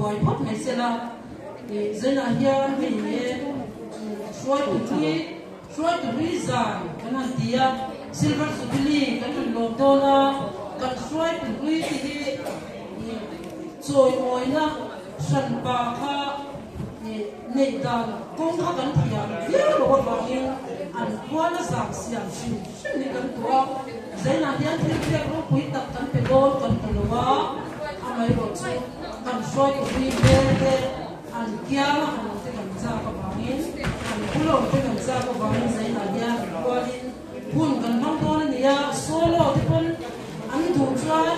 buai phawt mai sela. Zainah hian hei he hruaitu hlui hruaitu hlui zan kan han ti a, Silver Jubilee kan rawn lawm dawn a, kan hruaitu hlui te hi chawimawina hranpa kha neih dan kawng kha kan thiam viau loh avangin an khuala zan siam hrim hrim hi kan tuah a, Zainah hian thil pek ropui tak kan pe dawn kan ti lo a, amaherawhchu chu. Kan hruaitu hlui hmel te an kiang a han awm te kan chak avangin, an bula awm te kan chak avangin zainah hian an kualin hun kan hmang dawn a ni a, solo te pawn an duh chuan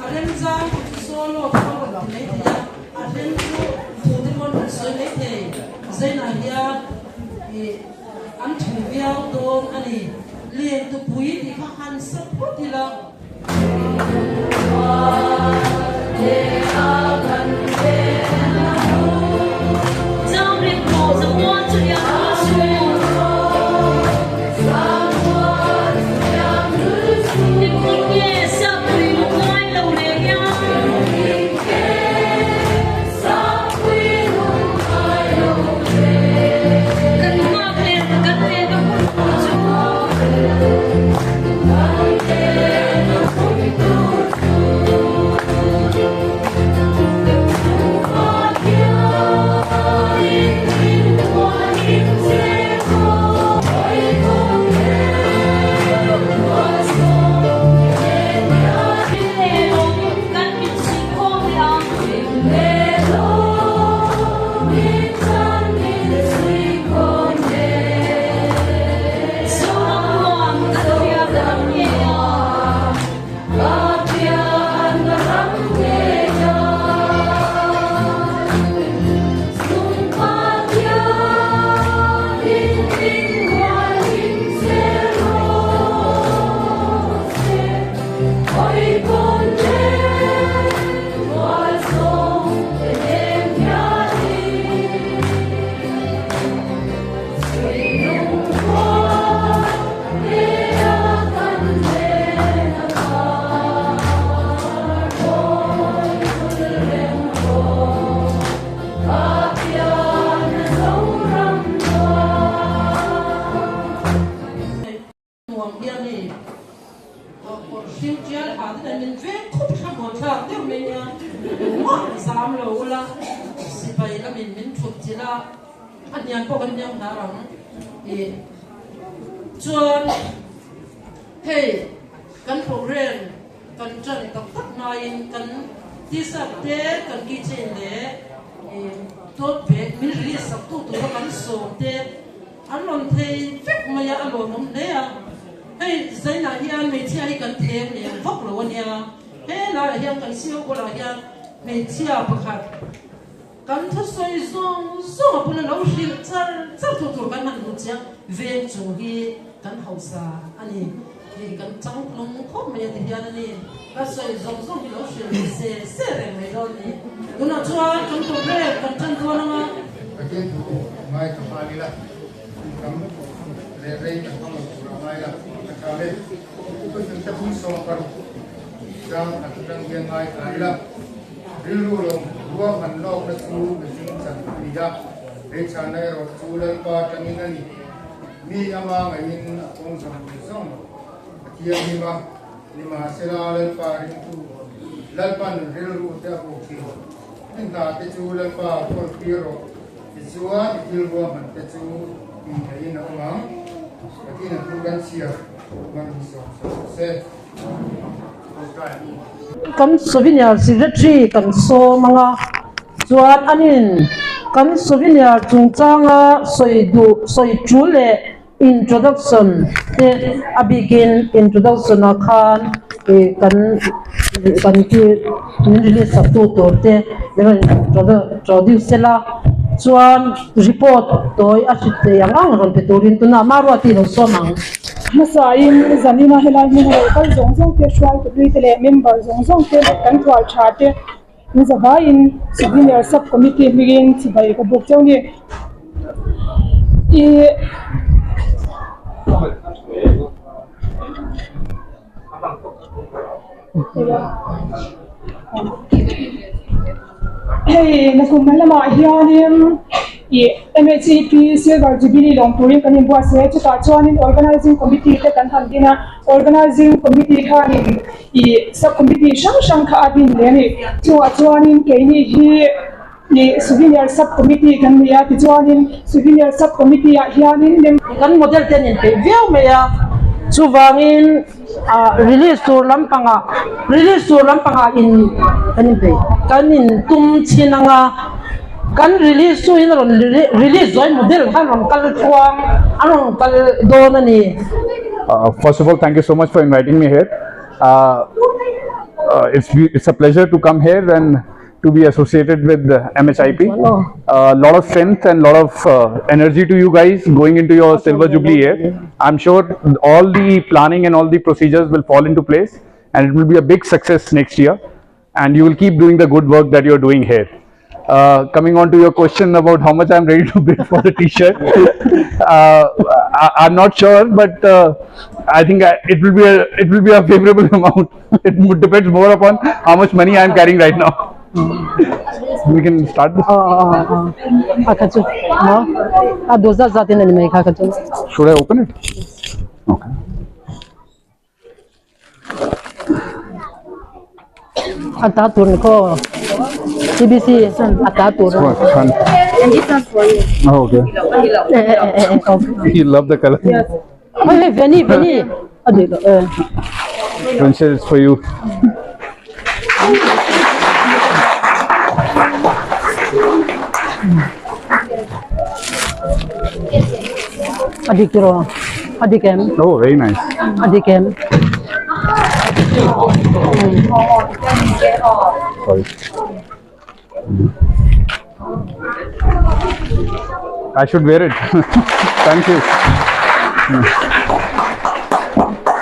a remchang te chu solo te pawn rawn ti mai thei a, a rem chu thu te pawn rawn sawi mai thei. Zainah hian ih an thu viau dawn a ni. Lengtupui tih kha han sa phawt ila. Nuam hian hei kawr hring tial ha te hian min veng khup thlamuan thlak deuh mai nia engmah zam lo ula sipai lamin min thut chilh a a hniam pawh kan hniam hnar ang ih chuan hei kan program kan tan tak tak hmain kan t-shirt te kan keychain leh ih tote bag min release sak tu tura kan sawm te. An rawn thei vek mai a, a lawmawm hle a. Hei Zainah hian hmeichhia hi kan them lem vak lo a nia. He laiah hian kan sio bulah hian hmeichhia pakhat kan thusawi zawng zawng a bula lo hrilh char char tu tur kan han hmu chiang veng chung hi kan hausa a ni. Hei kan changtlung khawp mai a ti hian a ni. Ka sawi zawng zawng hi lo hrilh leh se se reng mai dawn ni. Tunah chuan kan program kan tan dawn ang a. Pathian thu ngai ka hman ila, tam leh rei kan hmang lo tur a ngai la, a tha le. Thuthun te phun sawm paruk chang khat atang hian ngai ta ila, rilru lo ruahman lawkna chu mihring chan a ni a, leichhanna erawh chu Lalpa atangin a ni. Mi ama ngaihin a kawng zawng zawng a thianghlim a, nimahsela Lalpa ringtu Lalpan rilru te a buk thin. I hna te chu Lalpa kawlpir rawh, tichuan i thil ruahman te chu tih theihin a awm ang. Pathian a thu kan chhiar man hi sawm sawm rawh se. Kan souvenir secretary kan sawm ang a, chuan anin kan souvenir chungchanga sawi duh sawi tul leh introduction te a bikin introduction ah khan ih kan kan ki min release sak tu tur te min rawn introduce sela chuan report tawi a hrit thei ang ang rawn pe turin tunah Maruati lo sawm ang. Hmasain zanina helai hmuna lo kal zawng zawng te hruaitu hlui te leh member zawng zawng te leh kan thual tha te in zavaiin Souvenir Sub Committee hmingin chibai ka buk cheu ni. Ih. Hei nakum lamah hianin ih MHEP Silver Jubilee lawm turin kan inbuatsaih a, chutah chuanin Organising Committee te kan han din a, Organising Committee khanin ih Sub Committee hrang hrang kha a din leh a ni. Chungah chuanin keini hi ih Souvenir Sub Committee kan ni a, tichuanin Souvenir Sub Committee ah hianin member. Kan model te an inpeih viau mai a, chuvangin. Release tur lampangah release tur lampangah in kan in peih kan in tum chhin anga kan release chu in rawn release zawih model khan rawn kal tluang an rawn kal dawn a ni. First of all thank you so much for inviting me here it's it's a pleasure to come here and to be associated with the MHIP. A lot of strength and lot of energy to you guys going into your silver jubilee year. I'm sure all the planning and all the procedures will fall into place and it will be a big success next year and you will keep doing the good work that you're doing here. Coming on to your question about how much I'm ready to bid for the t-shirt, I, am not sure, but I think I, it will be a it will be a favorable amount. It depends more upon how much money I'm carrying right now. We can start this. Aw aw aw a kha chu maw a duh zat zat in a ni mai kha kha chu. Should I open it? Okay. A ta tur ni khaw TBC a ta tur. What? Fun. And this one's for you. Oh, okay. Eh eh eh eh okay. You love the color. Yes. Hei hei Veni Veni a duh loh eh. Princess, it's for you. A dik tiraw? A dik em? Oh, very nice. A dik em? Sorry. I should wear it. Thank you.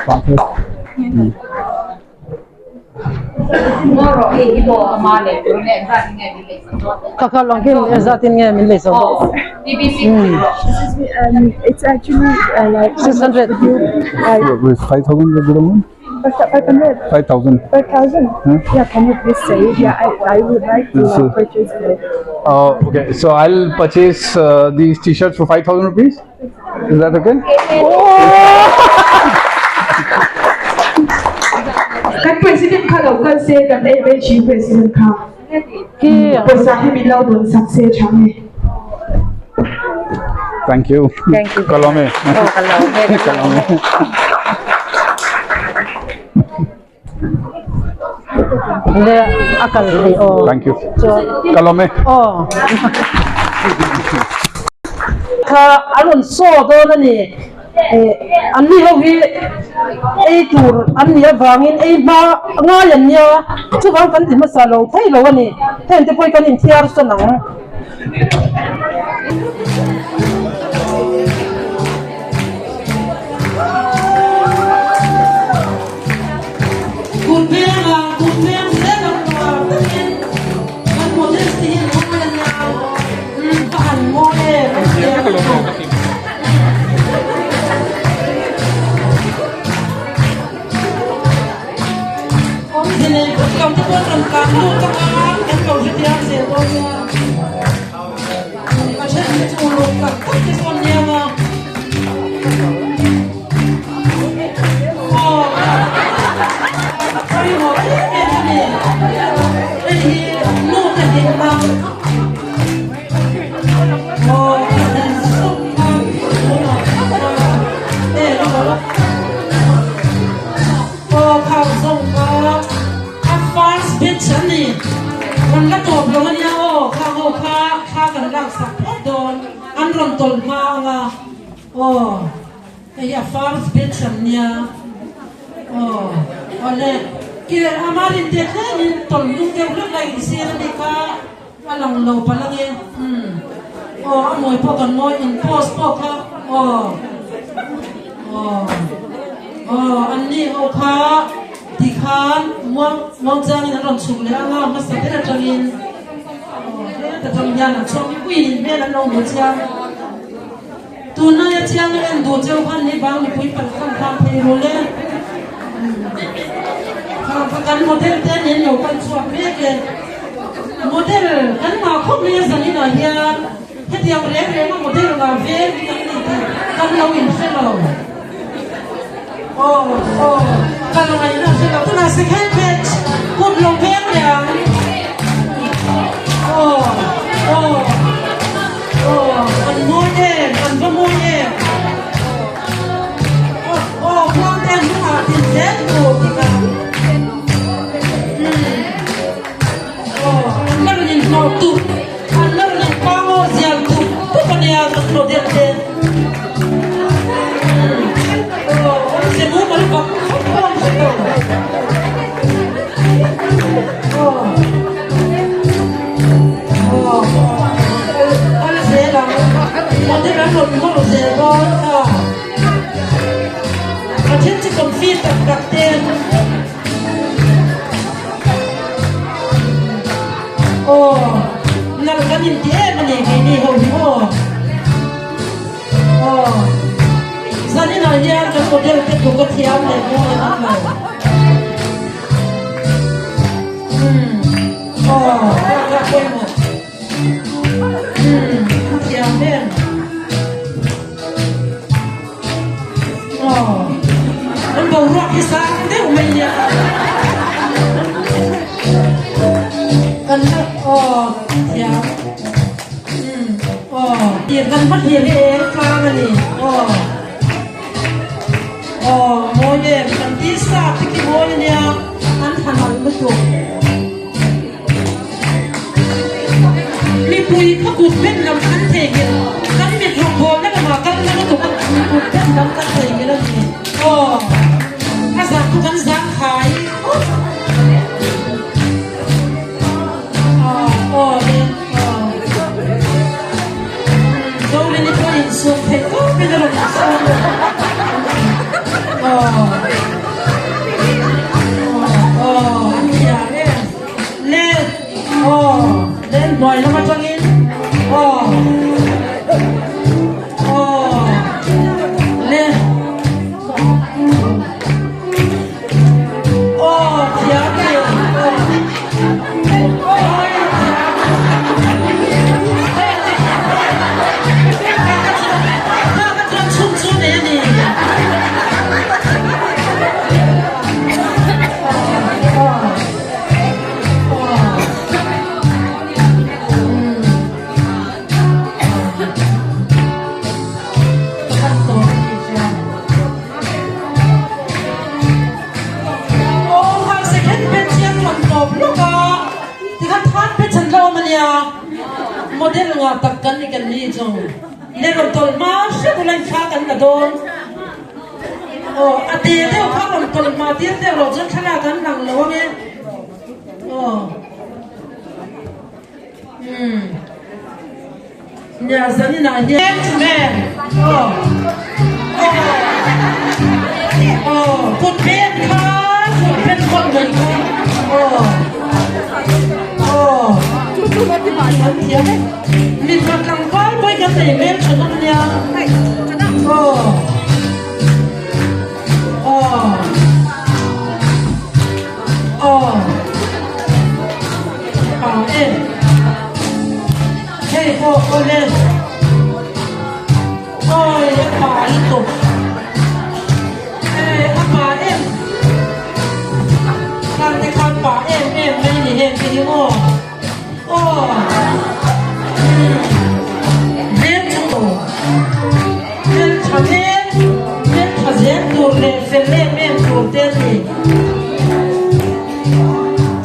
Thank you. Kha kha lawng khi zat in nge min lei zo bawk. It's actually like 600. With 5,000 the good amount? 500. 5,000. 5,000? Yeah, can you please say it? Yeah, I would like to purchase it. Okay, so I'll purchase these t-shirts for 5,000 rupees. Is that okay? Kan President kha lo kal se kan ei mai thin President kha pawisa hi min lo dawn sak se tha nge. Thank you. Thank you. Kalome. Oh, kalome. Kalome. Le a kal thei aw. Thank you. Chuan Kalome. aw. Kha an rawn saw dawn a ni. An ni ho hi ei tur an nih avangin ei hma ngai an nia chuvang kan ti hmasa lo thei lo a ni. Heng te pawh hi kan inthiar sawn ang. Kut veng ah kut veng zel ang nuam takin kan models te hi an mawi a nia umm ka han mawi em an ti a ni tawh. Awmze nei vak lo te pawh an rawn kang lut ang a kan lo hrethiam zel dawn nia a then hi chu uluk tak tak te chu an nia nga. An rawn tawlh hma anga aw. Hei hi a first batch an nia aw awle ke ama rin te tlemin tawlh hnung deuh hlek la insir a nih kha a lang lo palh ange umm aw a mawi pawh kan mawi in post pawh kha aw aw aw an ni ho kha tikhan muang muang changin an rawn chhuk leh anga hmasa ber atangin aw heta tang hian an chhuak mipuiin hmel an lo hmu chiang. Tunlaia chiang a en duh cheu khan ni bang mipui palh khan khan phei rul e. Kha kan model te nen lo kal chhuak mek e. Model kan ngah khawp mai a zaninah hian hetiang reng renga model ngah vel hi kan ni tih kan lo inhre lo. Aw aw kal ngaihna hre lo tunah second batch kut lo veng leh ang. Aw aw aw an mawi em an va mawi em. Aw khuang te hnungah tin zel tur tikah. Aw an la rawn inhlawh tuk an la rawn inpang aw zial tuk tuk a nia kan model te. Aw awmze mumal vak vak pawh an hre lo. Aw aw kal zel ang model an rawn nawr zel dawn kha. A then chu confi tak tak te. Aw, nalh kan inti em a ni keini ho hi maw? Aw, zaninah hian kan model te tluk a thiam leh mawi an awm lo. Umm, aw, ka ka pawimawh. Umm, an thiam em. Aw, an boruak hi sang deuh mai nia. Kan la aw thiam. Umm aw tir kan hma thlir hi eng tlang a ni. Aw aw mawi em kan tisa te khi mawi a nia an tha nalh lutuk. Mipui kha kut ben lam kan theihnghilh, kan mit rawngbawlna lamah kal na lutuk a kut ben lam kan theihnghilh a ni. Aw, a zah chu kan zang khai khawp. Aw, aw le, aw. Zorini pawh insum theih tawpin a rawn insum a. Aw, aw, an thiam em. Le, aw, len hnuai lam atangin, aw, aw, le, aw, thiam le, aw, aw, thiam. Kha ka chuan chhun chu nei a ni. Model nga tak kan ni kan ni chu le ron tol ma hre bulai thla kan la dawn aw a te deuh kha ron tol ma tir deuh lo chuan thlalak an lang lo ange aw umm nia zanin ah hian man aw aw aw kut pen kha kut pen khawlh mai kha aw aw an thiam e mipa tlangval pawh hi kan nei hmel tha nawm ania aw. Aw. Aw. Pa em. Hei pawh awle. Awi a pa lutuk. Eh a pa em. Khan te khan pa em em mai ni heng te hi maw. Aw. Hmm. Hmel tha tawh. Hmel tha zel, hmel tha zel tur leh fel em em tur te a ni.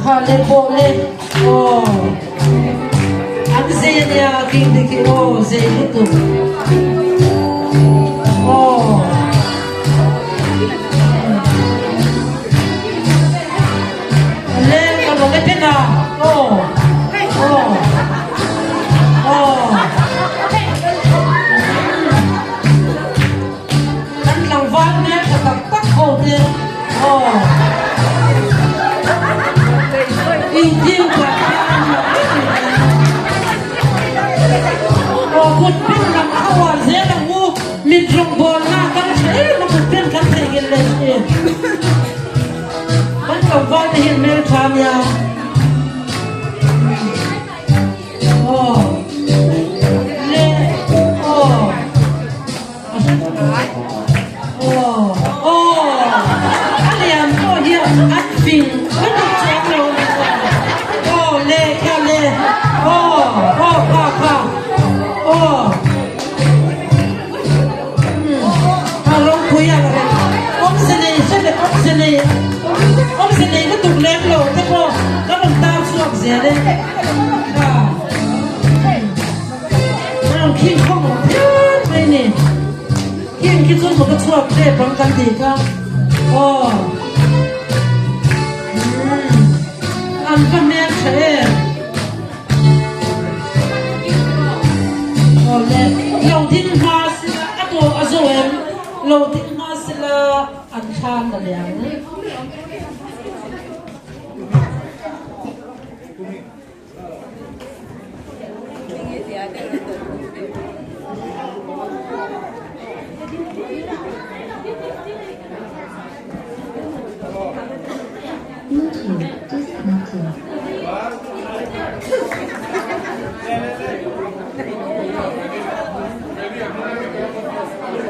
Kha le pawh le, aw. An zei a nia, king dik hi aw, zei lutuk. Aw. Le ka lo le pen a, aw. Aw. Aw. Kan tlangval hmel tha tak tak ho te aw YouTube ah hian an lang vek mai aw kut pen lam kha uar zel ang u mit rawngbawlna kan tha em a kut pen kan theihnghilh leh thin kan tlangval te hian hmel tha ania. ni. Khing khi chu mut a chhuak tep ang kan tih kha aw. Umm an va hmel tha em. Aw le lo ding hma sila a dawh a zo em lo ding hma sila an thlan la leh ang.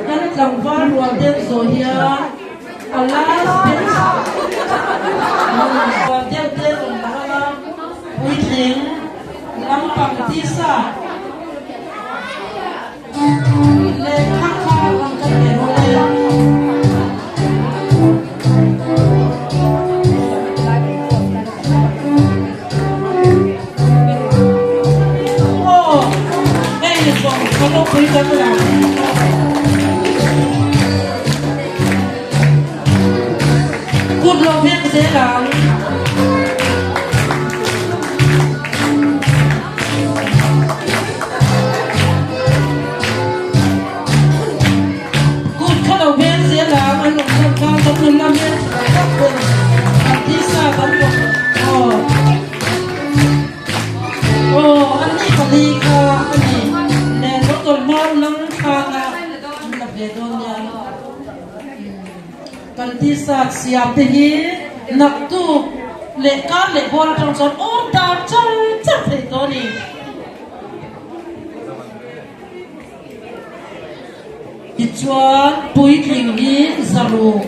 Kan tlangval rual deuh zawh hian a last bench rual deuh te rawn lang ang a. Puitling lampang tisa lehkha kha rawn kan pe rawh le. Aw, hei zawng ka ropui kan lang. Kut lo hmel zel ang. Kut kha lo hmel zel ang an awm zawk kha kan nun la hmel tha lo tak ber an tisa kan bawk aw aw an ni pali kha a ni le lo tawlhma lang thlang a an la ve dawn nia. Kan tisa siam te hi naktuk leh kar leh bawr atang chuan order char char thei tawh a ni. Tichuan puitling hi zaruk,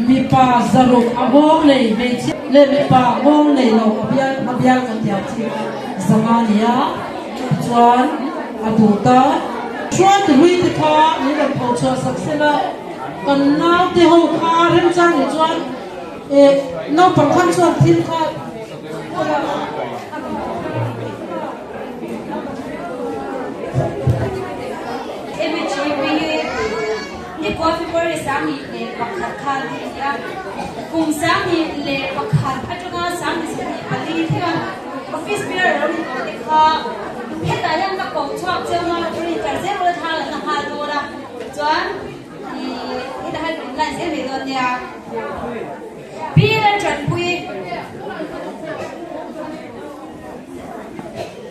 mipa zaruk a nghawng nei hmeichhia leh mipa nghawng nei lo a bial a bial kan tih ang chi zanga a ni a, tichuan a duh ta. Hruaitu hlui te kha min rawn pho chhuah sak sela. Kan naute ho kha remchang nih chuan eh naupang khan chuan thil kha MHAP hi nikua February 21 khan a ni a, kum 21 atanga 24 thleng a office bearer lo ni tawh te kha hetah hian ka koh chhuak chiang a, rin kar zel ula thla la na nghal dawn a. Chuan i hetah hian kan line zel mai dawn nia. Pi Laltanpui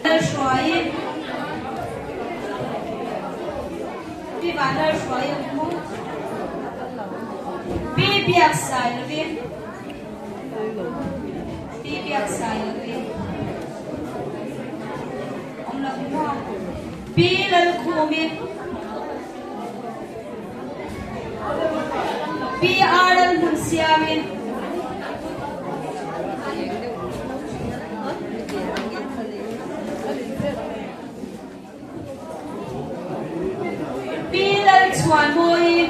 Lalhruai Pi Vanlalhruai a hmu Pi Biaksailovi Pi Biaksailovi awm lo maw? Pi Lalkhumi, Pi Ar Lalhmunsiami, Pi Lalchhuanmawii,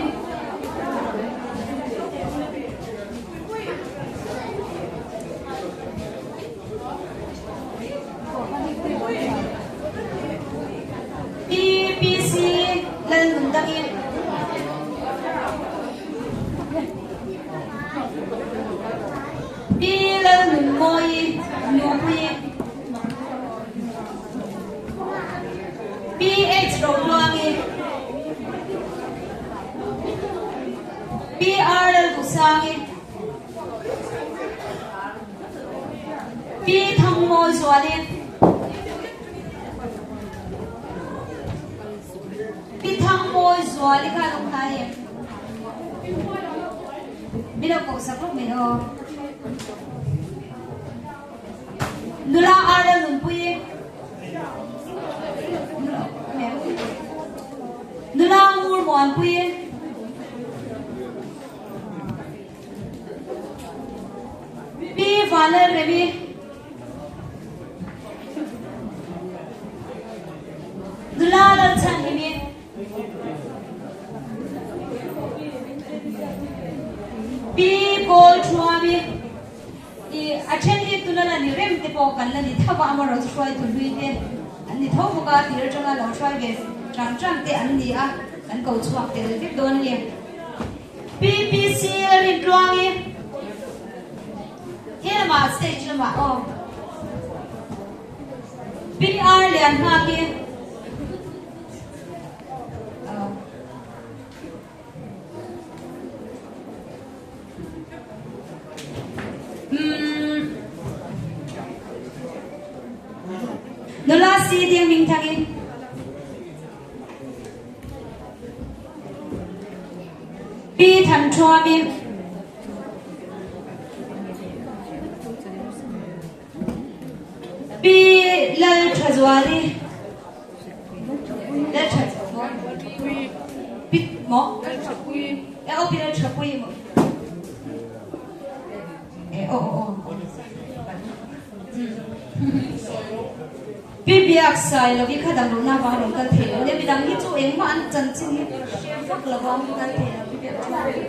PPC Lalnundangi. Pi Lalnunmawii Nupuii. PH Rohluangi. PR Lalduhsangi. Pi Thangmawi Zuali, Pi Thangmawi Zuali kha lung hnai em? Min lo koh sak lawk mai aw. Nula Ar Nunpuii, Nula Ngur Muanpuii, Pi Vanlalremi, Nula Lalchhanhimi, Pi Kawlthuami, I a then hi tuna la ni rem te pawh kan la ni tho va, amaherawhchu hruaitu hlui te an ni tho bawk a, tir atanga lo hruai ve. tang tang te an ni a, kan ko chhuak tel vek dawn a ni. PPC Lalrintluangi he lamah stage lamah aw. PR Lianhmaki aw. Umm. Nula si ding ming thang in. Pi Than Thuam in. Pi Lal Thazuali. Lal Tha Pi maw? E aw Pi Lal Thapui maw? E aw aw aw. Pi Biak Sai lo hi kha dang lohna vang rawn kal thei lo nia midang hi chu engmah an chanchin hi hre vak lo a kal thei lo Pi Biak Thuami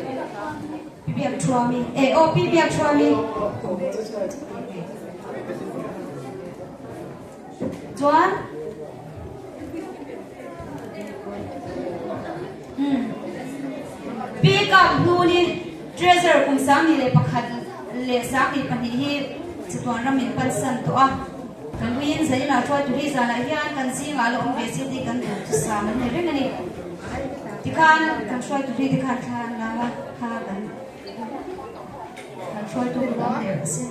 Pi Biak Thuami e aw Pi Biak Thuami chuan umm Pi Kap Hnuni Treasurer kum 21 leh 22 hi chatuan ram in pansan tawh a. Kan uiin zainah hruaitu hi zanah hian kan zingah la awm ve se tih kan duh thusam an ni reng a ni. Tikhan kan hruaitu hi tikhan thla an lak a, kha kan kan hruaitu hun awm leh rawh se.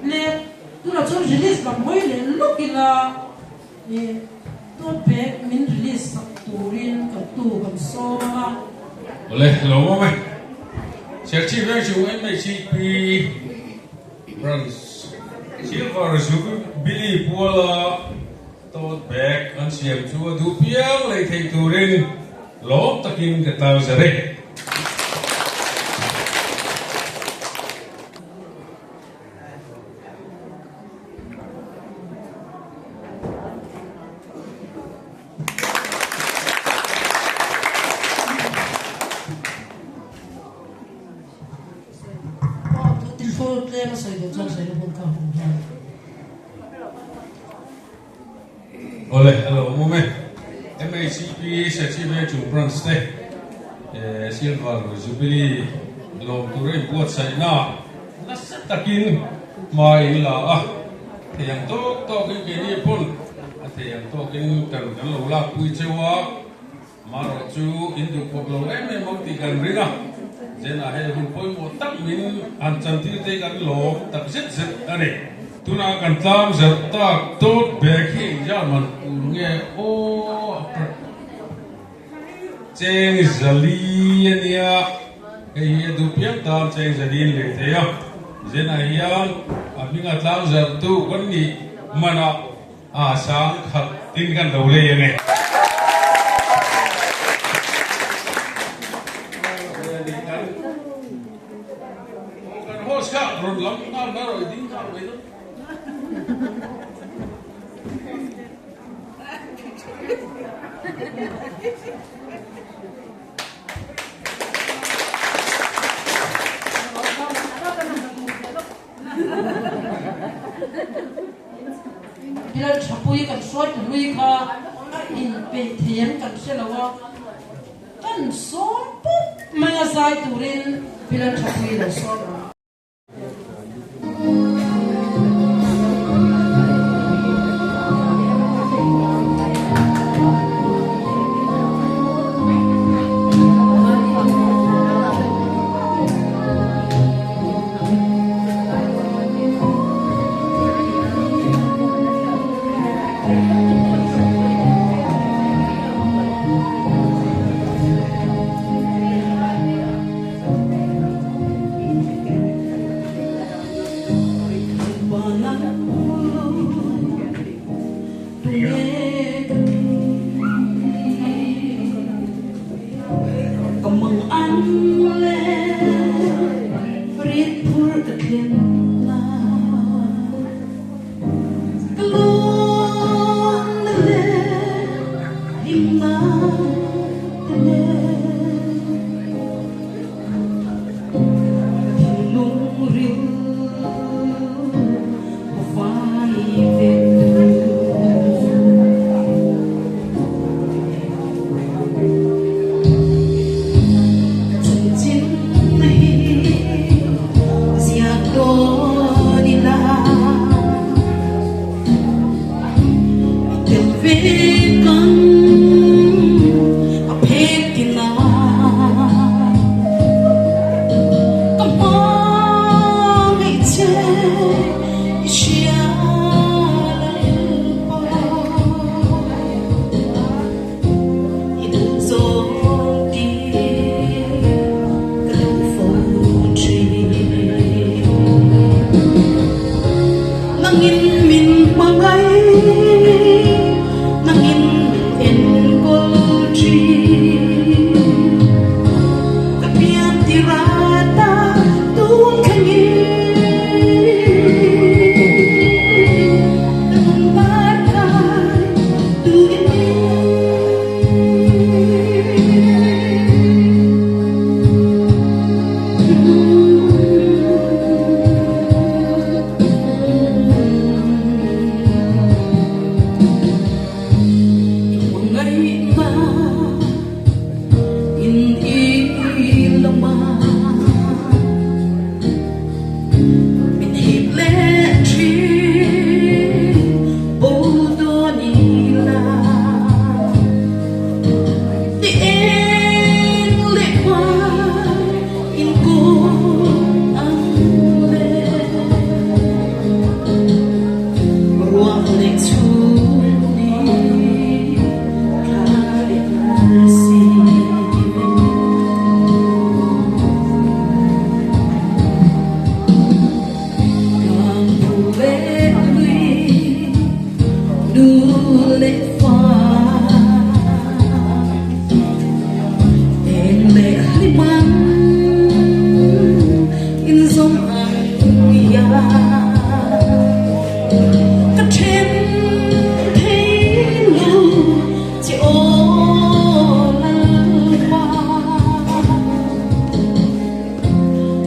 Le tunah chuan release lam hawi leh lawk ila ih tote bag min release sak turin kan tu kan sawm a. Awle lo awm e. Serchhip veng chu MHP Branch Silver Jubilee puala Tote bag an siam chu a duh piang lei theih turin lawm takin ka tang zer e. Awle, a lo awm e. MHCP Sachive Chung Branch te Silver Jubilee lawm tur a inbuatsaihna nasa takin hma in la a, thei ang tawk tawkin keini pawn a thei ang tawkin kan kan lo lakpui cheu a. Marawh chu in duh khawp lo em em ang tih kan ring a, Zenah hei hun pawimawh tak min han chantir te kan lawm tak zet zet a ni. Tunah kan tlang zarh tak tote bag hi engzah man tur nge aw a cheng zali a nia, hei hi a duh piang tan cheng zali in lei thei a, Zenah hian a hminga tlang zarh tu kan nih manah A sang khat tin kan lo lei ange. Kan host kha rawn lam nghal mai rawh i ding nghal mai dawn. Bial Thapui kan hruai ta hlui kha a inpeih thei em kan hre lo a, kan sawm pup mai a zai turin Bial Thapui lo sawm ang. Mang an le rit phur ka tlin la ka lawm na le hlimna te nen thinlung ril ka fai vek tu. Ka chanchin hi ziak dawn ila i tel ve kan a phek tina ka hmangaih che i hria lalpa. I duh zawng tih ka duh fo thin. Nangin min hmangaih, nangin min enkawl thin. Ka pian tirata tun thlengin ka nun bar kai tu i ni. I hmangaihna in i lama min hip leh thin bo dawn ila ti eng leh hmai in kawn ang le ruah leh chhun ni thla leh arsi. Tlang phu leh lui nu leh fa eng leh hlimang in zawm ang ia ka then thei lo che aw Lalpa.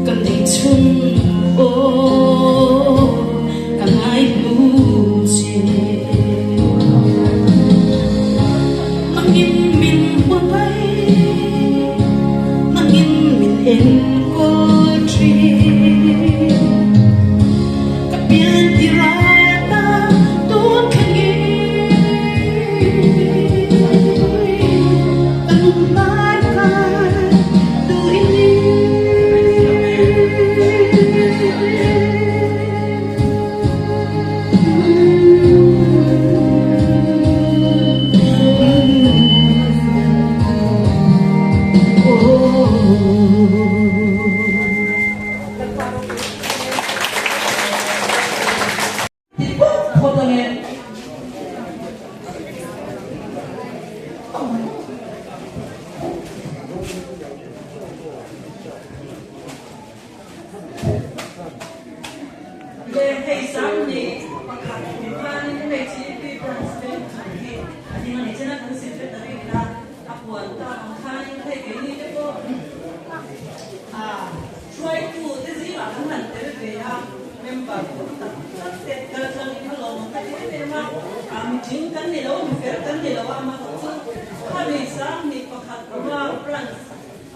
Ka nei chhun aw ka ngai hmu che. Nangin min hmangaih, nangin min enkawl thin. Ka pian tirata tun thlengin ka nun bar kai tu i ni. Ti phawt phawt ang e. Le hei sam nih pakhat kum khanin MHEP branch veng khat hi a ding a ni. Chena kan secretary ina a puan ta ang khanin hei keini te pawh hruaitu te zingah kan han tel ve a, member tam tak tak te kal tlangin a lawmawm ta em em a, mitling kan ni lo a, mifel kan ni lo a, amaherawhchu chu khami sang nih pakhat kuma branch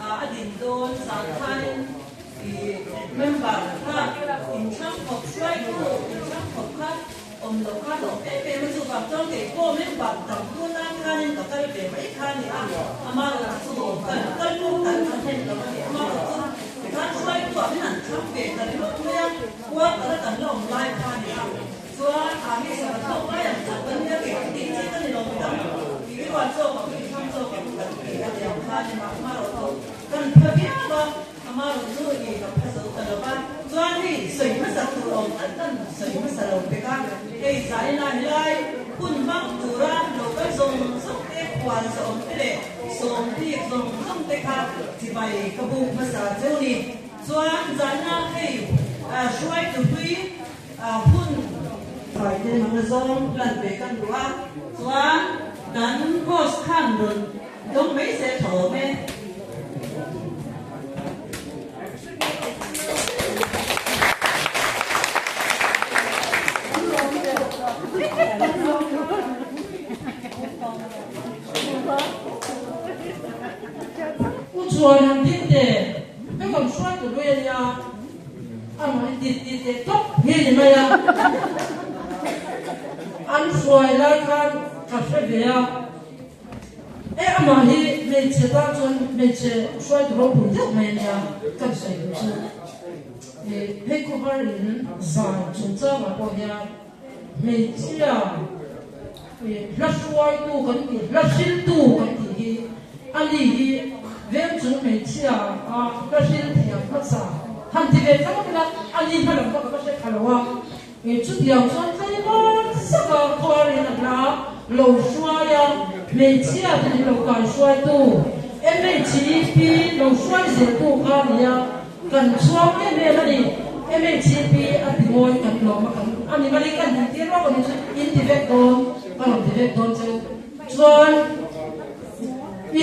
a din dawn zan khanin i member kha inthlang khawp hruaitu inthlang khawp kha Awm loh kha hlawh em em a, chuvang chuan kei pawh member tam tun nan khanin ka kal ve mai kha a ni a, amaherawh chu kal kal pawh kal ka hlen lo a ni, amaherawh chu tikhan hruaitu ah hian an thlang ve ta ringawt mai a, quarter a kan la awm lai kha a ni a, chuan ah hei sabat hlawk lai ang chauh kan nia kei ka tih chi ka ni lo midang tih i ruat zawk ang i thlang zawk ang kan ti a ni ang kha a ni mah, amaherawh chu kan pha viau a. Amaherawh chu i ka pha zo ta lo va, chuan hei sawi hmasa tur awm an kan sawi hmasa lo pek a, hei zaina helai hun hmang tura lo kal zawng zawng te, khual zawng te leh Sawm bik zawng zawng te kha chibai ka buk hmasa cheu ni. Chuan zana hei hruaitu hlui hun Faite hmanga zawng plan ve kan duh a, chuan kan host khan rawn dawng mai se tha awm e. U chuan han ding teh, ka kan hruai tur lui a nia, a rawn in ti teh tawp hi a ni mai a, an hruai lai khan ka hre ve a, e amah hi hmeichhe tan chuan hmeichhe hruai tur ropui deuh mai a nia, kan sawi duh chu hei khawhar in zan chungchangah pawh hian hmeichhia. Hla hruaitu kan tih, hla hriltu kan tih hi a ni hi vengchung hmeichhia a hla hril thiam hmasa han ti ve thlawk ila a ni hma lam kha ka va hre tha lo a, chutiang chuan tlaivar zaka khuarin a hla lo hruai a, hmeichhia te min lo kai hruaitu MHEP lo hruai zeltu kha a ni a. Kan chhuang em em a ni. MHCP a ti mawi kan lawm a kan a ni mali kan han tir rawk a ni chu in ti vek dawn ka rawn ti vek dawn cheu chuan i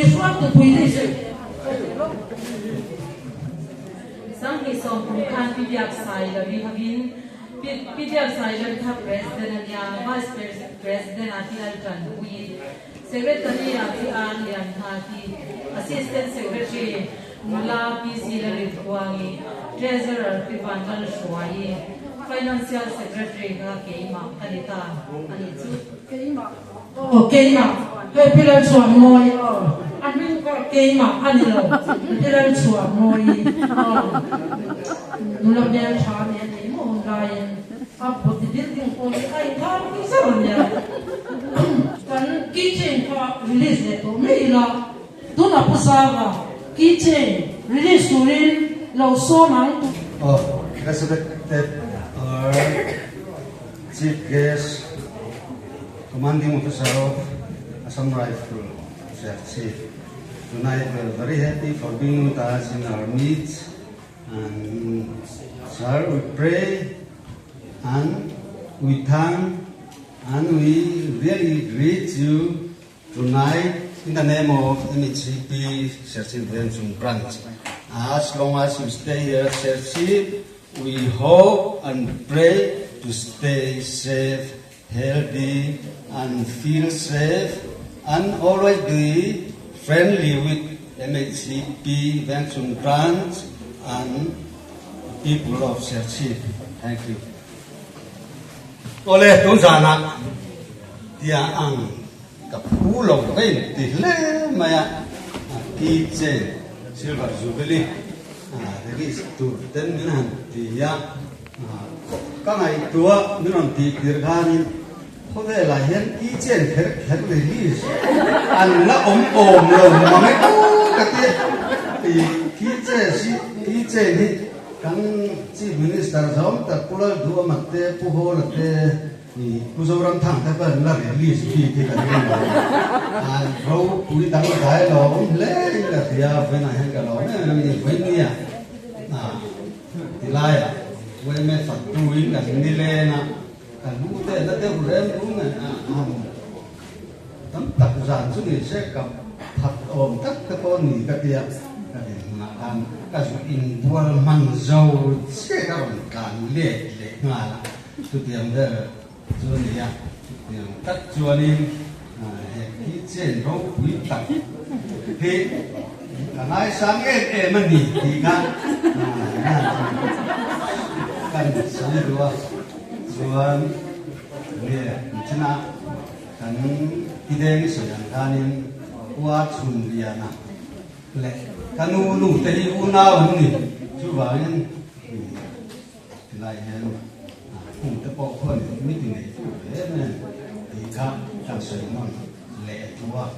i hruai tu pui ni se. Sanghnih sawmkum khan Pi Biak Sai Lavi hovin Pi Pi Biak Sai Lavi kha President a nia, Vice President ah Pi Lal Tan Pui Secretary ah Pi An Lian Hna Ti, Assistant Secretary Nula Pi Si La Rin Kuangi, Treasurer Pi Van Lal Hruaii, Financial Secretary kha keimah ka ni ta a nih chu. Keimah aw keimah hei Pi Lal Chhuah Mawi aw a hming kha keimah a ni lo Pi Lal Chhuah Mawi aw nula hmeltha a ni a ni maw hun laiin a body building pawh hi a inkhar pui zauh a nia kan keychain kha release leh tawh mai ila. Tunah Pu Zava keychain release turin lo sawm ang. Of respected our Chief Guest, Commanding Officer of Assam Rifle, Serchhip. Tonight we are very happy for being with us in our midst and sir we pray and we thank and we really greet you Tonight, in the name of MHCP Serchhip Vengchung Branch, as long as you stay here at Serchhip, we hope and pray to stay safe, healthy and feel safe and always be friendly with MHCP Vengchung Branch and people of Serchhip. Thank you. Awle, tun zanah tia ang ka phu lo ka in ti hle mai a, keychain silver jubilee release tur ten min han ti a, ka ngaihtuah min rawn tih tir khanin khawvelah hian keychain kher kher release an la awm awm lo mang e ka ti a, keychain hi Kan Chief Minister zawng tak Pu Lalduhama te, Pu Hawla te, Pu Zoramthang te pawh an la release bik hi kan ring lo. An ropui dang dai lo awm hle in ka hria, vawiinah hian ka lawm em em a ni. Vawinia tilaiah yma faktuin kan nileng a, ka lu te la deuh rem rum e a, Tam tak zan chu ni se ka phat awm tak te pawh ni ka tia ka dinhmunah khan ka zu inbual hman zo chiah ka rawn tlan let leh nghal a, chutiang vel chu a ni a, chutiang tak chuanin he khi chen ropui tak hi ka ngaisang em em a ni tih kha kan sawi duh a, chuan nge nichina. Kan tideng sawi ang khanin khua chhun liana leh ka nu nu te hi unau an ni. Chuvangin tilai hian hung te pawh khuan mi ti nei tu ve em em tih kha kan sawi nawn leh thu a.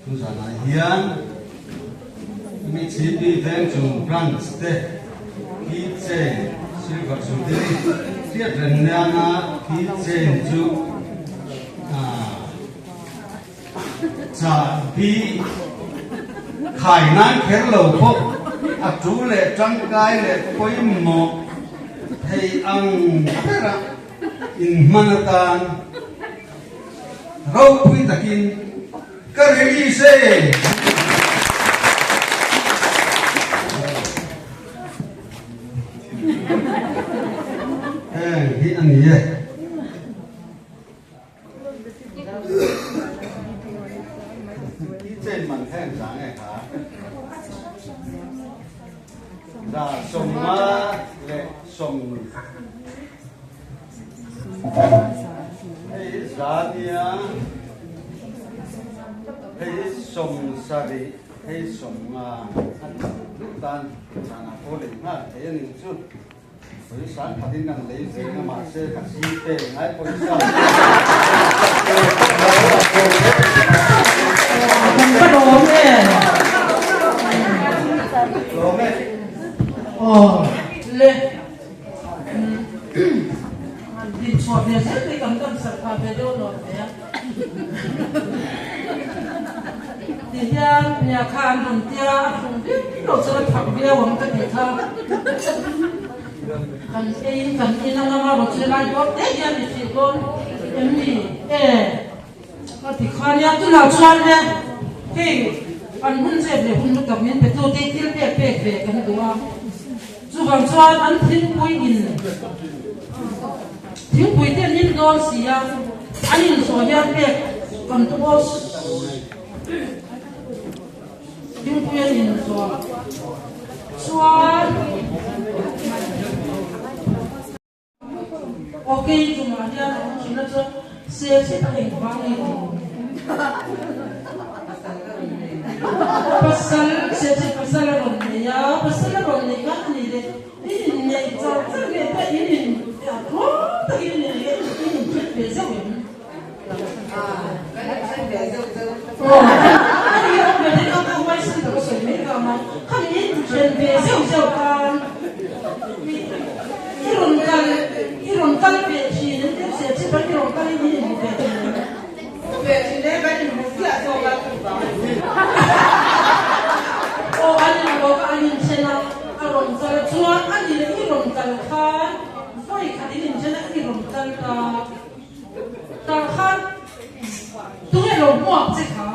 Chu zanah hian MHCP Vengchung Branch te khi chain Silver Jubilee hriat reng nana khi chain chu Chahbi khai nan kher lo pawh a tu leh tangkai leh pawimawh thei ang bera inhman atan ropui takin ka release e. Heng hi a ni e. Chen man heng za nge kha? Za sawmnga leh sawm Hei hi za nia, hei hi sawm sarih, hei sawmnga a duh tan zanah pawh lei nghal thei a nih chu. Pawisa an khat in kan lei ve na mahse ka si pe ngai pawisa Kan ka lawm e. Lawm e. Aw le. Din chhuah ve zel mai kan dam sak phah ve deuh lawm ve a. Ti hian nia kha an rawn tia a hlum viau lo chuan a thak viau ang ka tih kha. Kan eiin kan in a ngam a rawn che lai bawk te hian i hrih dawn em ni? E ka ti kha nia tunah chuan le hei an hun zep leh hun lutak min pe tu te thil pek pek ve kan duh a. Chuvang chuan an thingpui in thingpui te an in dawn si a, an in zawh hian pek kan tum aw. Thingpui an in zawh chuan Ok chungah hian a awm thin a chuan sel chhe tak engvang nge ni? Pasal sel chhe pasal a rawn nei a, pasal a rawn nei khan a ni le i inneih char char nge ta in in tluang takin in in in inthen ve zeuh em? Aw a ni awm ve te kha ka huaisen tak a sawi mai ka awm a, khami in then ve zeuh zeuh khan i rawn kal i rawn kal ve thin an tia se chip an i rawn kal in in inhmu ve thin em? Hmu ve thin e, kan inhmu ziah zawk a chuvang a ni. Aw an inhmu a an inthen a, a rawn kal chuan a ni leh i rawn kal khan vawi khat in inthen a i rawn kal ta. Tah khan tunge lo hmuak che kha?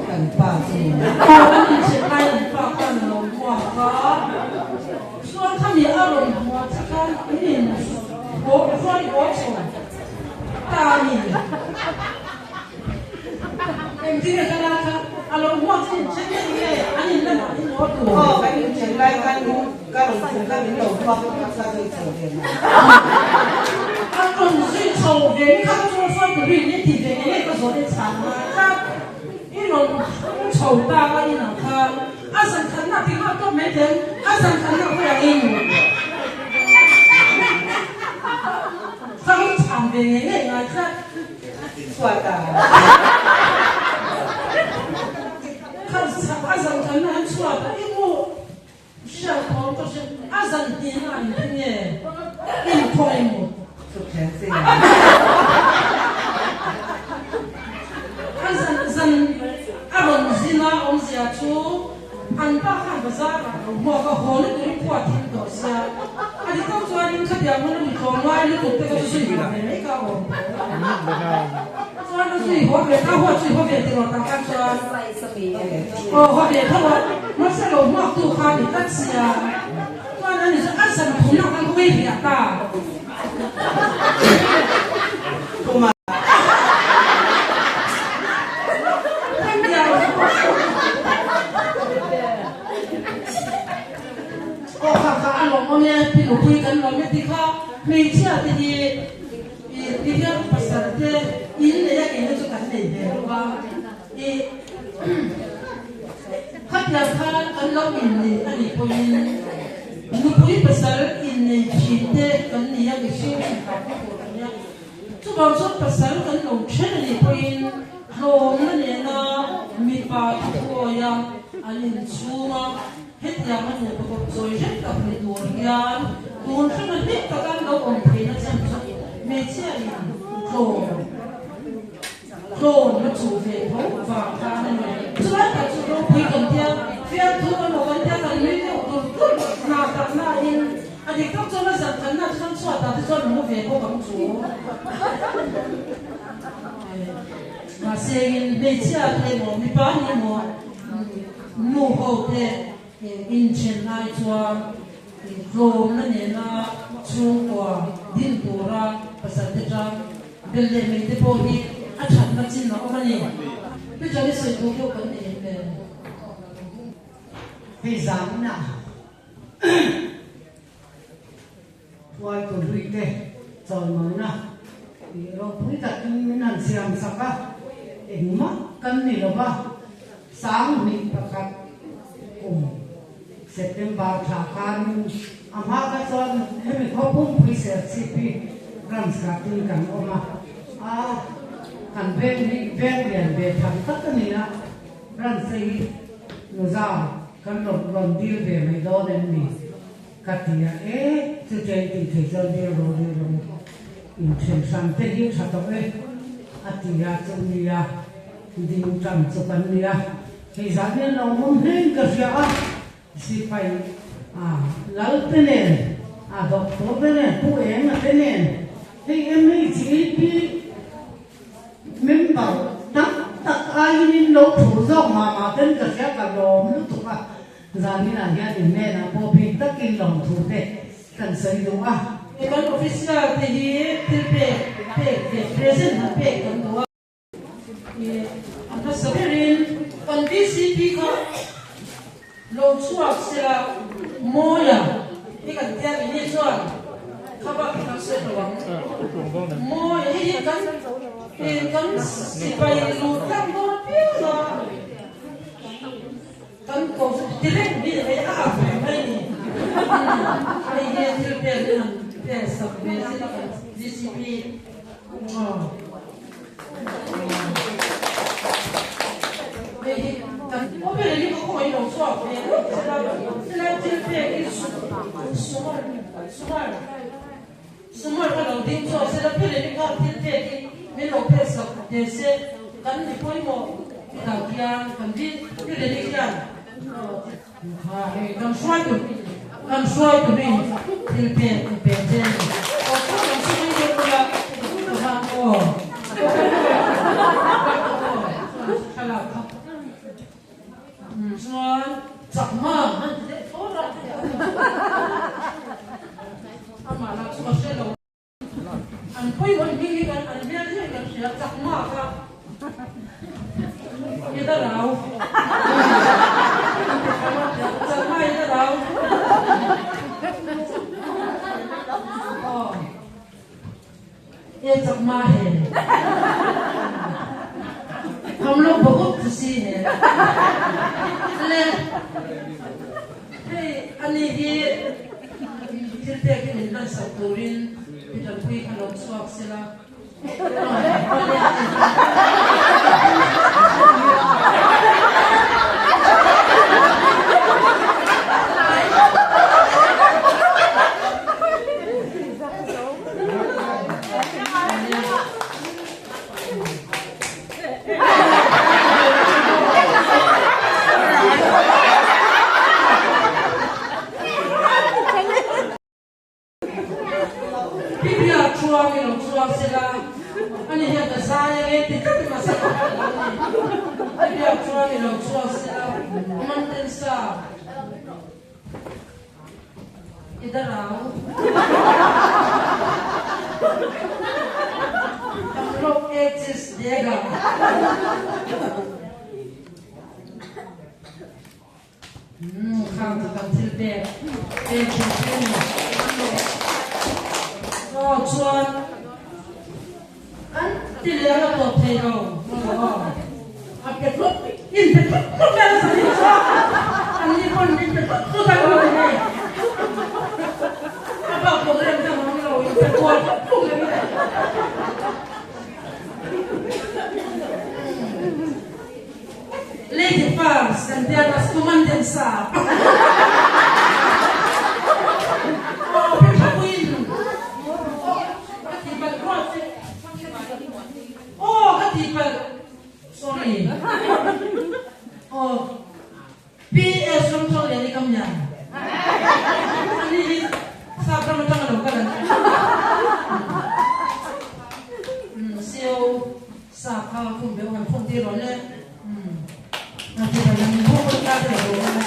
Kan pa chu. Aw an inchhe lai an pa khan a lo hmuak a, chuan khami a rawn hmuah che khan in in hruai haw chho ta a ni. Engtin nge ka la kha a lo hmuak che inchen daih nge an in lamah in haw tur? Aw kan inchen lai khan ka rawn chhun kha min lo hmuak a ka zui chho ve mai. A rawn zui chho ve ni kha ka chu sawi tur in i ti ve nge nge ka zawh i chhan ngai tlat. I rawn hmang chho ta a inah khan a zan khatna ti nghal tawp mai teh a zan khatna khawi ang in ka rawn chhan ve nge nge ngai tlat. Chhuat a. Khan chhak a zan khan an chhuat a i mu hriat thawm ka hre a zan hnin a an ti nge in khaw i mu. Chhuk thleng si. A zan zan a rawn zin a awmzia chu an pa khan bazar ah lo hmuak a haw lutuk in khua thil tawh sia a ti tawk chuan in khatiang hmun a mi tlawm ngai lutuk te kha chu zui haw ve mai ka awm chuan a zui haw ve ta huat zui haw ve tiraw tah khan chuan aw haw ve tho a mahse lo hmuak tu kha a ni tlat sia chuan ani chu a zan thumna khan ka vei riah ta. Aw kha kha a lawm awm e, pi nupui kan lawm e ti kha hmeichhia te hi i ti hian pasal te in nei a keina chu kan nei ve lo va i khatiang khan kan lo innei a nih pawhin nupui pasal innei thin te kan ni a mihring inhauhna tur kan nia. Chuvang chuan pasal kan lo then a nih pawhin hlawmna nena mipa thuaia an inchhung a, hetiang a nupa kawp chawi hrep tak ni tur hian tun hrema hlim taka an lo awm theihna chhan chu hmeichhia in tlawm. Tlawn a chuh ve tho vang khan a ni. Chulai tak chu ropui kan tia, fiamthu kan lo kan tia kan nui deuh dur dur hna tak nain a dik tak chuan a zan khanna chuan chhuatah te chuan mu ve bawk ang chu. Mahse in hmeichhia te emaw mipa ni emaw nu ho te inthen lai chuan tlawmna nena chhungkua din tura pasal te tan Bel leh mei te pawh hi a thatna chin a awm a ni. Pi Jani sawi tur deuh kan nei em le? Hei zanina Huaitu hlui te chawlmawina tih ropui takin min han siam sak a, engmah kan ni lo va, 2001 kum September thla khanin a hma kha chuan hemi khaw pumpui Serchhip hi branch khatin kan awm a, a kan veng hi veng lian ve tham tak a ni a, branch te hi Nuzau kan rawn rawn dil ve mai dawn em ni ka ti a, e chutia in tih thei chuan dil rawh dil rawh u, inthen hran te hi tha tawh e a ti a, chu nia ding tan chu kan ni a. Hei zan hian lo awm hlein ka hria a, sipai a lal te nen, a doctor te nen, pu enga te nen, hei MHEP member tam tak aiin in lo phur zawk mah mah ten ka hria ka lawm lutuk a, zaninah hian in hnenah pawh bik takin lawmthu te kan sawi duh a. Kan official te hi thil pek pek ve present han pek kan duh a. A hmasa berin kan VCP kha lo chhuak sela Mawia hi kan tia mi ni chuan kha bak hi kan sawi lo ang. Mawia hi hi kan kan sipai luh tlang dawn apiang a kan ko chu direct hi hei a ak ve mai ni. Hei hi thil pek hi han pek sak ve sela kan VCP. Kan hruaitu hi thil pek i pe che a ni. Aw chu kan hre mai deuh ula, ka van aw. Thlalak kha. Chuan chakma han ti deuh fur a. Amah lah chu ka hre lo. An pawimawh hming hi kan an hmel hmel kan hria chakma kha i la rau chakma i la rau aw e chakma he हम लोग बहुत खुशी है le hei ani hi Thil pek hi min hmansak turin Pi Tanpui kha lo chhuak sela. Biblia chuang i lo chuang sela, ani hian ka zai ange ti tlat hmasa ka hre lo a ni. Biblia chuang i lo chuang sela, Manten sa i darau. Hum log ek cheez dega. Khang chu kan thil pek pek thil che ni. Aw chuan an ti leh a tawp thei lo. A pe tlup in pe tlup tlup vel a ni chu an ni pawn in pe tlup tlup a ni hei. A bak program dang a awm lo in pe kual tlup tlup a ni. Lady first and then as commandant sa. Oh, Queen. Oh, ka ti palh. Oh, ka ti palh. Aw PS Ramthawklian i kam niang. Ani hi sap ram atang a lo kal an. Umm CO sa kha khum beuh han khum tir rawn le. Umm a ti ban an buk rawn ta te lo awm a.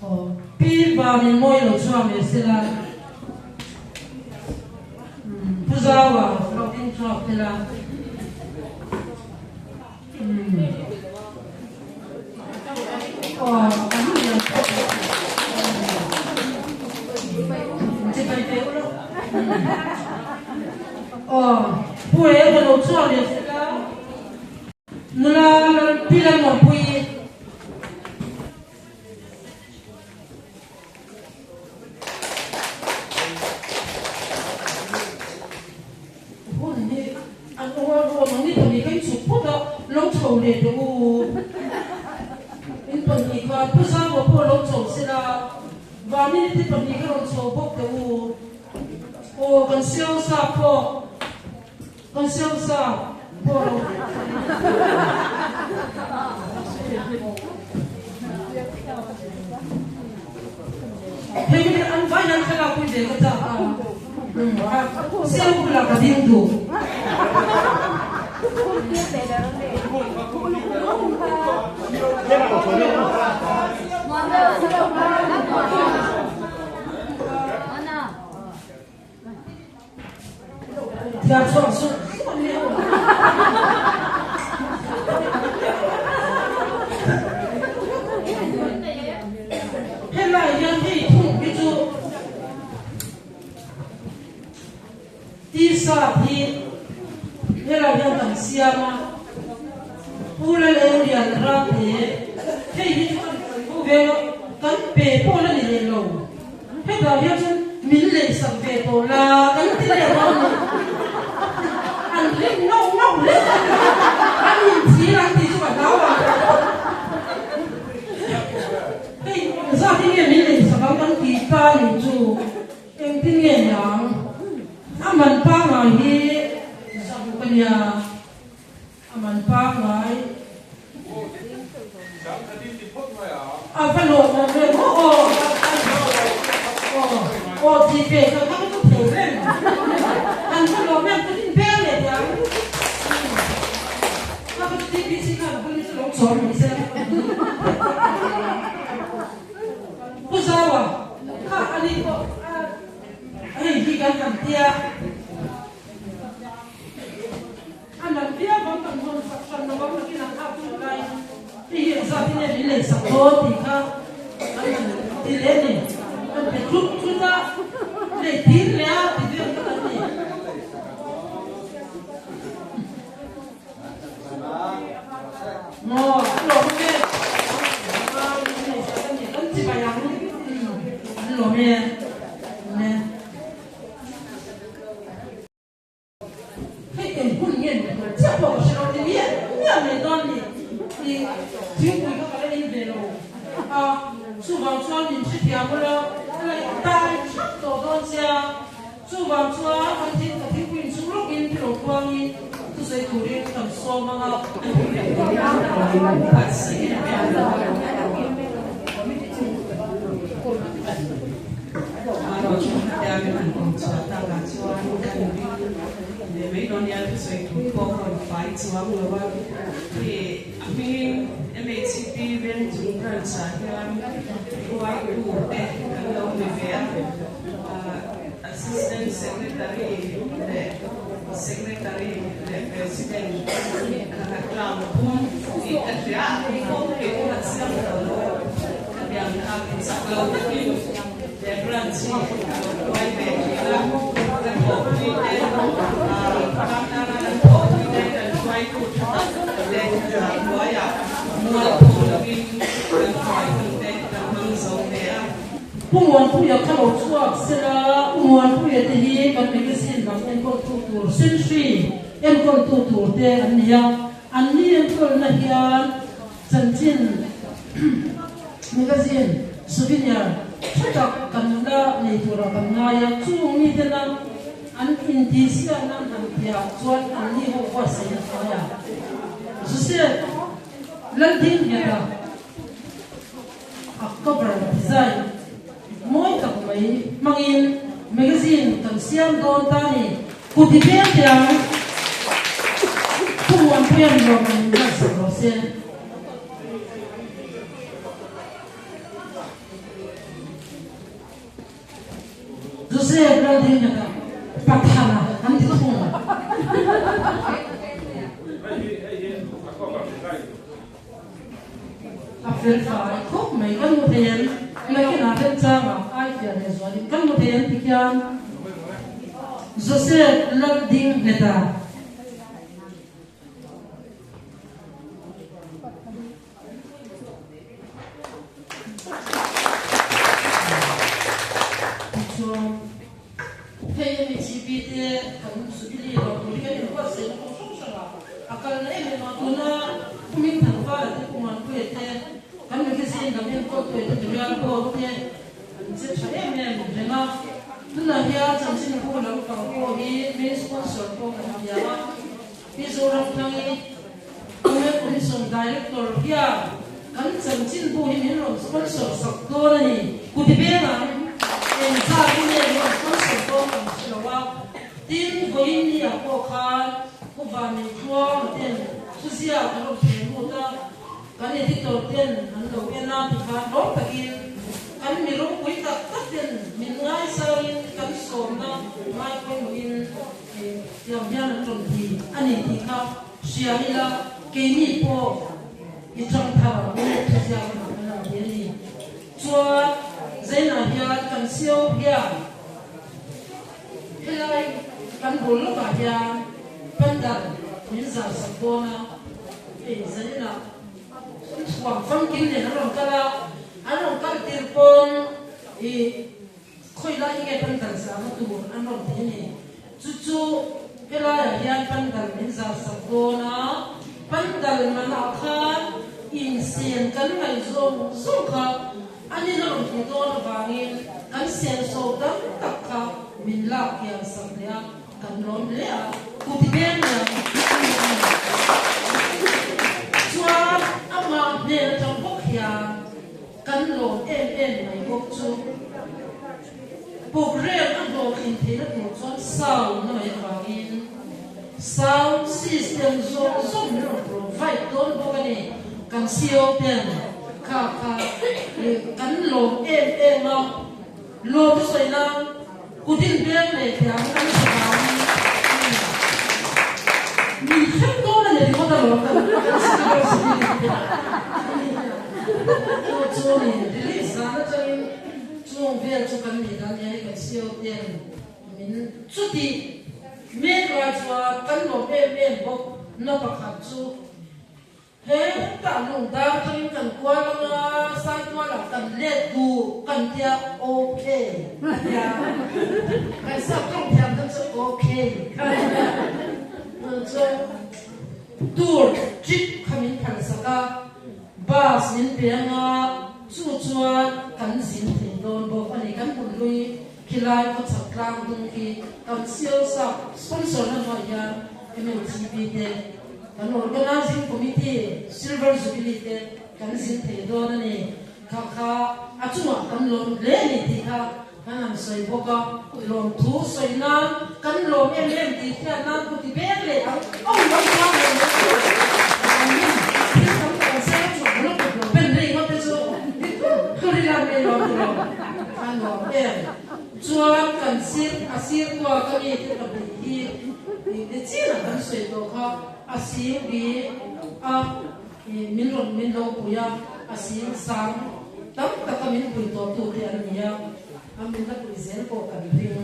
Aw Pi Vanin mawi lo chhuak ve sela. Umm Pu Zaua lo ding chhuak sela. Umm aw an lian khawp mai. Chibai ve ula. Aw Pu Eva lo chhuak ve sela. Nula Lalpi Lalmuanpuii. Hun hi an uar ruam ang ni pahnih kha in chhuk phawt a, lo chho leh teh u. In pahnih khan Pu Zangua pawh lo chho sela, Vanini te pahnih kha rawn chho bawk teh u. Aw kan siausa pawh. Kan siamsa pawh lo. Hei hi an vai hian thlalak pui ve ka chak a. Siam bulah ka ding duh. Thiar chhuak suh suh an ni ho. Helai hian hei thung hi chu t-shirt hi helai hian kan siam a, Pu Lalengrian Rate hei hi chu kan bo ve a, kan pe pawh la ni leh lo. Hetah hian chuan min lehsak ve tawh la kan ti leh dawn ni. An ring ngauh ngauh hle a, an inchhir an tih chu ka hlau a. Hei zat hi nge min lehsak ang kan tih ta ni chu engtin nge niang? A man pangngai hi zaruk a nia. A man pangngai. A va lawm awm ve maw aw. Aw aw ti ve ka kha ka thei reng. An va lawm em ka din beng leh teh ang. Ka ka TBC khan a bul hi chu lo chawm mai se. Pu Zaua kha ani pawh hei hi kan han tia. A nalh viau ang kan hawn sak hran lo ang nakin an hak tawh lai hei hi engzat in nge min lei sak dawn tih kha kan han ti leh a ni. Kan pe tlut tlut a, lei tir leh a ti vel kha kan ni. Maw a lawm e, min lei sak a ni kan ti mai ang an lawm e. Hei eng hun nge ni tur chiah pawh ka hre lo ti miah miah mai dawn ni i thingpui kha ka la in ve lo a, chuvang chuan min hrethiam ula ka la tai thap tawh dawn sia, chuvang chuan kan thing ka thingpui inchung lawkin thil lo kuangin thusawi turin kan sawm ang a. Assistant Secretary leh Secretary leh President tlang phum tih ka hria a, kawng kei pawh a chiang lo lo a, khatiang kha chak lo takin he branch hi a lo hruai ve thin a, kan thawhpui te ram tana kan thawhpui te kan hruaitu tha tak te hnuaiah mualpho lovin kan hruai hun te kan hmang zo ve a. Pu Muanpuia kha lo chhuak sela, Pu Muanpuia te hi kan magazine lam enkawltu tur Century enkawltu tur te an ni a, an ni enkawlna hian chanchin magazine souvenir tha tak kan la nei turah kan ngai a, chung mi tena. An intihsiakna an han tihah chuan anni ho buatsaihna hnuaia Joseph Laldingheta a cover design mawi tak mai hmangin magazine kan siam dawn ta ni. Kut i peng teh ang. Pu Muanpuia'n lawm an inbuatsaih rawh se. Joseph Laldingheta Pathana an ti thung a. A fel fai khawp mai kan hmu thei em? Nakinah remchangah ai fiah leh zualin kan hmu thei em ti khian Joseph Laldingheta. Tichuan, hei MHCP te kan Jubilee lo tur hi kan inbuatsaihna kawng hrang hrangah a kal na em em a, tuna Kumin Thangvala te, Pu Muanpuia te, kan magazine lam enkawltu te, Durian Board te an che tha em em reng a. Tunah hian chanchinbu lampang pawh hi main sponsor pawh kan hria a. Mizoram tlangi Women Commission Director hian kan chanchinbu hi min rawn sponsor sak dawn a ni. Kuti vengah eng zat hi nge min rawn sponsor dawn kan hre lo a, tin vawiin ni ah pawh khan Pu Vanneitluanga ten thuziak an rawn thlen lut a, kan editor ten an lo en a tikhan rawng takin kan mi ropui tak tak ten min ngaisangin kan sawmna ngai pawimawhin Tiang hian an rawn ti a ni tih kha hria ila keini pawh i tang thar ang u thuziak a kan lo ti a ni. Chuan Zainah hian kan sio hian helai kan bul lawkah hian pandal min zar sak dawn a, hei Zainah thuam famkim nen an rawn kal a, an rawn kal tir pawn i Khawi lai hi nge pandal zahna tur an rawn ti a ni. Chu chu helaiah hian pandal min zah sak dawn a, pandal manah khan insen kan ngaih zawng zawng kha an in a rawn hmu dawn avangin kan senso tam tak kha min lak kian sak leh a, kan lawm hle a, kuti beng lian a ni a ni. Chuan amah hnen atang bawk hian. Kan lawm em em mai bawk chu program a hlawhtlin theihna tur chuan sound na mai avangin sound system zawng zawng min rawn provide dawn bawk a ni. Kan CEO ten kha kha kan lawm em em a, lawm sawi nan kutin beng leh thiam an hre vangin min thleng dawn a ni ringawt alawm kan university chu chu ni release zan atangin chung vel chu kan nih dan nia hei kan CEO ten min chuti mek lai chuan kan lawm em em bawk na pakhat chu He tah lung dar tangin kan kual anga Saitualah kan let duh kan tia ok a tia kan sap tawng thiam deuh chu ok a tia chuan tour trip kha min phal sak a bus min pe anga chu chuan kan zin thei dawn bawk a ni kan hun hlui khilai khawchhak tlang dung khi kan sial sak sponsor na hnuaiah hian MLTV te Kan Organizing Committee Silver Jubilee te kan zin thei dawn a ni. Kha kha a chungah kan lawm hle a ni tih kha kan han sawi bawk a. Lawmthu sawi nan kan lawm em em tih hriat nan ku ti beng leh ang awm lo chuan leh mai chu an min thil tam tak se a chhuah lo kut lo ben rei ngawt te chu thur ila mai lawm ti lo a nuam em. Chuan kan sir a sir tua ka mi te pahnih hi ni chin a kan sawi tawh kha a sir bi a min rawn min lo pui a, a sir sang tam tak a min pui tawh tu te an ni a, a min la pui zel pawh kan ring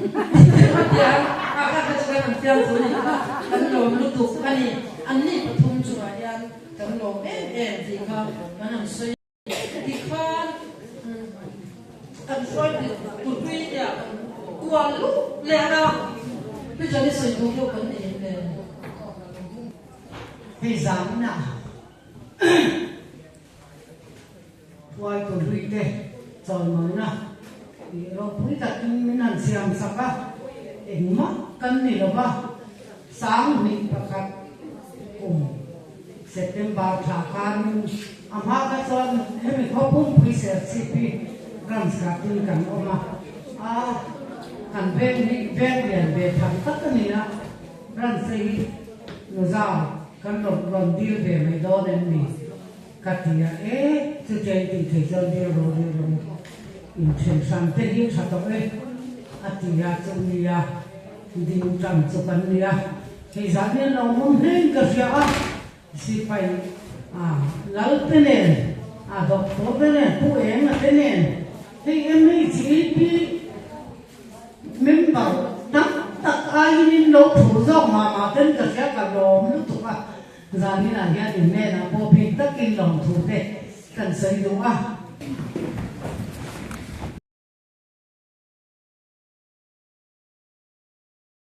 tiang a kha kha chu kan an fiam thu ni kha kan lawm lutuk a ni, an ni pathum chungah hian kan lawm em em tih kha kan han sawi. Tikhan kan hruai tupui nia kan kual luh leh a, Peter i sawi duh deuh kan nei em le? Hei zanina hruai tupui te chawlmawina ropui takin min han siam sak a, engmah. kan ni lo va, 2001 kum September thla khanin a hma kha chuan hemi khaw pumpui Serchhip hi branch khatin kan awm a, a kan veng hi veng lian ve tham tak a ni a, branch te hi Nuzau kan rawn rawn dil ve mai dawn em ni? Ka ti a, e chutia in tih theih chuan dil rawh dil rawh u, inthen hran te hi tha tawh e a ti a, chu nia ding tan chu kan nia, hei zan hian lo awm hlein ka hria a, sipai a lal te nen a doctor te nen pu enga te nen hei MHEP member tam tak aiin in lo phur zawk mah mah ten ka hria ka lawm lutuk a. Zaninah hian in hnenah pawh bik takin lawmthu te kan sawi duh a.